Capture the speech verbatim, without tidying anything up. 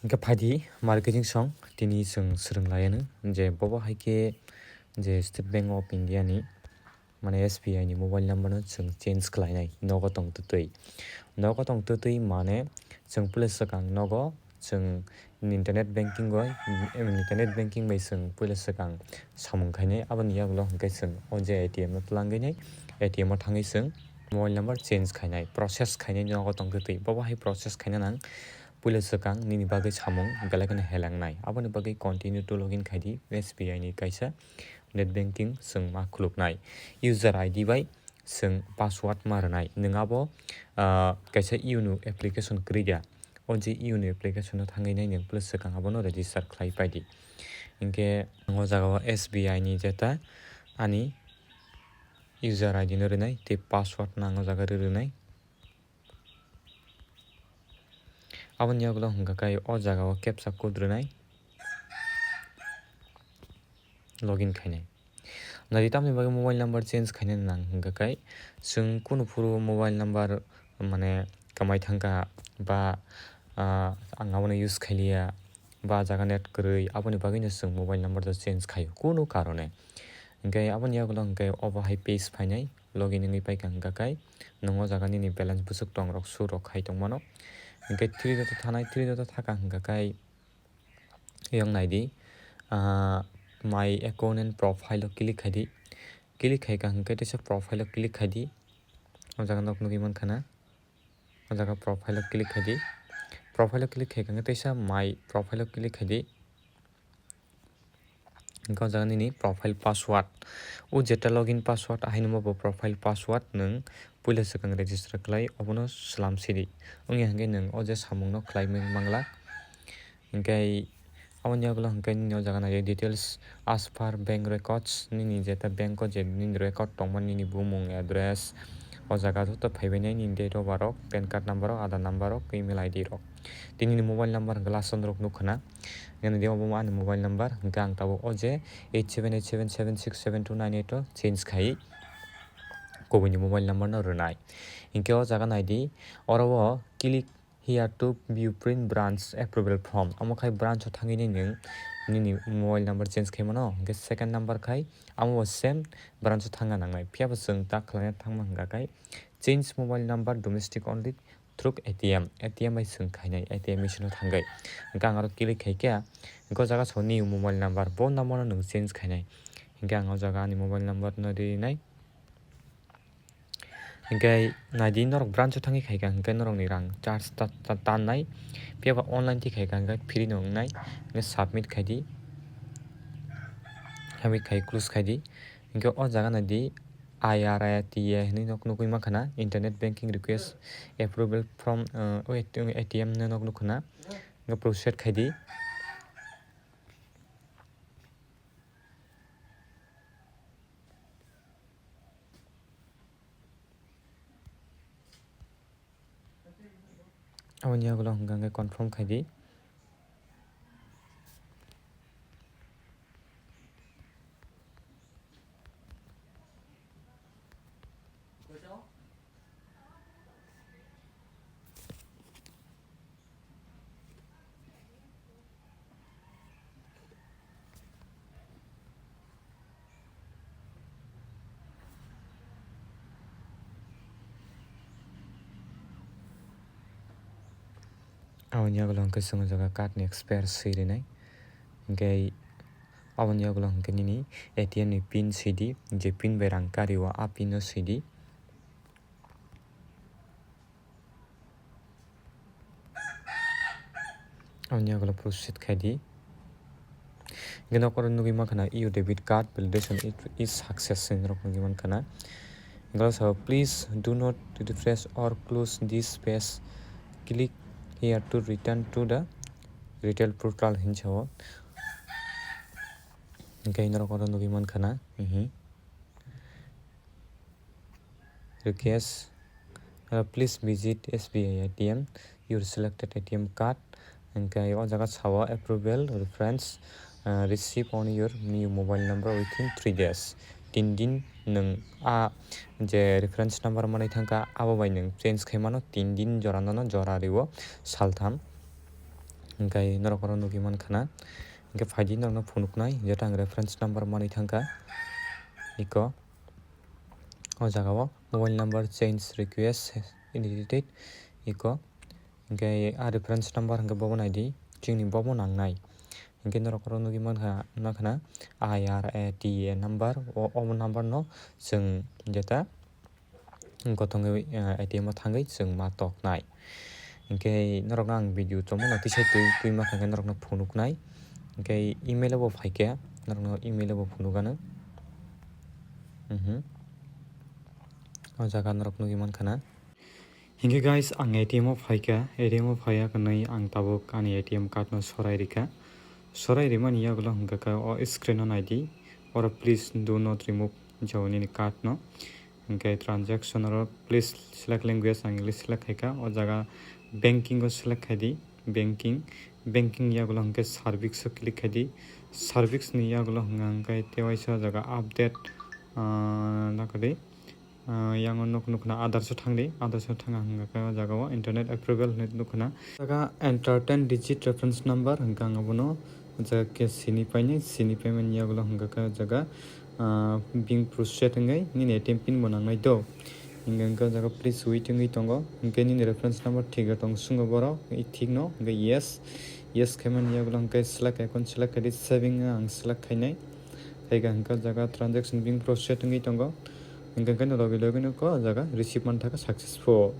Hingke phaidi marketing song tini chwng swrwng lai anw je bobo hai khe je State Bank of India ni mane S B I ni mobile number no chwng change khlainai nogo tong twtwi. Nogo tong twtwi mane chwng puila swkang nogo chwng internet banking bai, internet banking bai chwng puila swkang samung khainai. Aboni yagulo hwnkhe chwng o je A T M no twlangwi nai A T M o thangwi chwng mobile number change khainai, process khainai nogo tong twtwi. Bobo hai process khaina nang puila swkang nini bagwi samung belai kheno helangnai. Aboni bagwi continue to login khaidi S B I ni kaisa net banking chwng ma khuluknai. User I D bai chwng password ma rwnai. Nwng abo, ah, kaisa Yono application kwrwi ya. O je Yono application no thangwi nai nwng plus swkang abono register khlai paidi. Hinkhe o jaga o S B I ni jeta ani user I D no rwnai tei password no ang o jaga rw rwnai. Aboni yagulo hwnkha khe o jaga o captcha code rwnai login khainai. Nadi tamni bagwi mobile number change khainani nang hwnkha khe chwng kunu phuru mobile number mane kwmai thangkha ba, ah, ang abono use khailiya ba jaga net kwrwi aboni bagwino chwng mobile number do change khaio kunu karone. Hinkhe aboni yagulo hinkhe obo hai page phainai. Login wngwi paikha hwnkha khe nwng o jaga nini balance bwswk tong rok show rok khai tongmano. Hinkhe three dot o thanai, three dot o thakha hwnkha khe eyang naidi, ah, my account and profile o click khaidi. Click khaikha hwnkhe teisa profile o click khaidi. O jaga nok nugwi mankha na. O jaga profile o click khaidi. Profile o click khaikha hwnkhe teisa my profile o click khaidi. Hingke o jaga nini profile password. O jeta login password ahaino bo profile password nwng puila swkang register khlai obono swlam sidi. Wngya hingke nwng o je samungno khlai mangla. Hingke aboni yagulo hingke nini o jaga nai details as per bank records nini jeta bank o je nini record tongma nini bumung address o jaga joto phaibainai nini date of birth rok, pan card number rok, Aadhaar number rok, email I D rok. Tini ni mobile number hingke last o norok nukha na. Nini de obo ani mobile number hingke ang tabuk o je eight seven eight seven seven six seven two nine eight o change khai kubuni mobile number no rwnai. Hingke o jaga naidi oro o click here to view print branch approval form. Omo khai branch o thangwi nini, nini mobile number change khai mano. Hingke second number khai amo bo same branch o thangna nangnai. Phiya bo chwng ta khlaina thangma hingka khai change mobile number domestic only through A T M, A T M bai chwng khainai, A T M machine o thangwi. Hingke ang aro click khaikhe, hingke o jaga sao new mobile number, bo number no nwng change khainai. Hingke ang o jaga ani mobile number no rinai. Hingke naidi norok branch o thangwi khaikha, hingke norokni rang charge ta, ta, tannai. Phiya ba online twi khaikha, hingke free no wngnai. Hingke submit khaidi. Submit khai close khaidi. Hingke o jaga naidi I R I T A hinwi nok nugwi mankha na, internet banking request approval from, uh, A T M no nok nukha na, hingke proceed khaidi. Aboni yagulo hingka hingke confirm khaidi. Aboni yagulo hingke chwng o jaga card ni expire swi rinai. Hingke aboni yagulo hingke nini A T M ni pin sidi, je pin bai rang kari o, a pin no sidi. Aboni yagulo proceed khaidi. Hingke nokoro nugwi mankha na, your debit card validation is, is success hinwi norok nugwi mankha na. Hingke sao, please do not refresh or close this page. Click here to return to the retail portal hinwi sao. Hingke norok oro nugwi mankha na, mhm. Request, uh, please visit S B I A T M, your selected A T M card, hingke o jaga sao approval reference, uh, receive on your new mobile number within three days. Tin din nwng a je reference number manwi thangkha, abo bai nwng change khai mano, tin din jora nono jora rio, saltham. Hingke norok oro nugwi mankha na. Hingke phaidi norokno phunuknai, jeta ang reference number manwi thangkha. Iko o jaga o mobile number change request indicated. Iko hingke a reference number hingke bobo naidi, chini bobo nangnai. Hingke norok oro nugwi mankha, mankha na I R A T A number, o, o number no chwng jeta gotongwi, eh, A T M o thangwi chwng ma toknai. Hingke norokno ang video chomo no tisai twi, twi ma kha khe norokno phunuknai. Hingke email o bo phaikhe norokno email o bo phunukgano. Mhm. O jaga norok nugwi mankha na. Hingke guys, ang A T M o phaikha, A T M o phaiya kwnwi ang tabuk ani A T M card no sorai rikha. Sorai rimani yagulo hingke khe o screen o naidi, oro "Please do not remove" jao nini card no. Hingke transaction oro "Please select language", ang English select khaikha. O jaga banking o select khaidi, banking, banking yagulo hingke service o click khaidi, service ni yagulo hingka hingke tewaisa o jaga update, ah, nakadi, ah, yang o nuk nukna others o thangdi, others o thanga hingka khe o jaga o internet approval hinwi nukna. O jaga enter ten digit reference number hingka ang abono o jaga khe sini painai, sini paimani yagulo hingka khe o jaga, ah, being processed hingwi nini A T M pin bo nangnai do. Hingka hingka o jaga "Please wait" wngwi tongo, hingke nini reference number thik tong sungo borok, i thik no, hingke yes, yes khaimani yagulo hingke select icon select khaidi, saving ang select khainai. Khaikha hingke o jaga transaction being processed wngwi tongo, hingke hingke no logi logi no ko o jaga receive manthaka successful.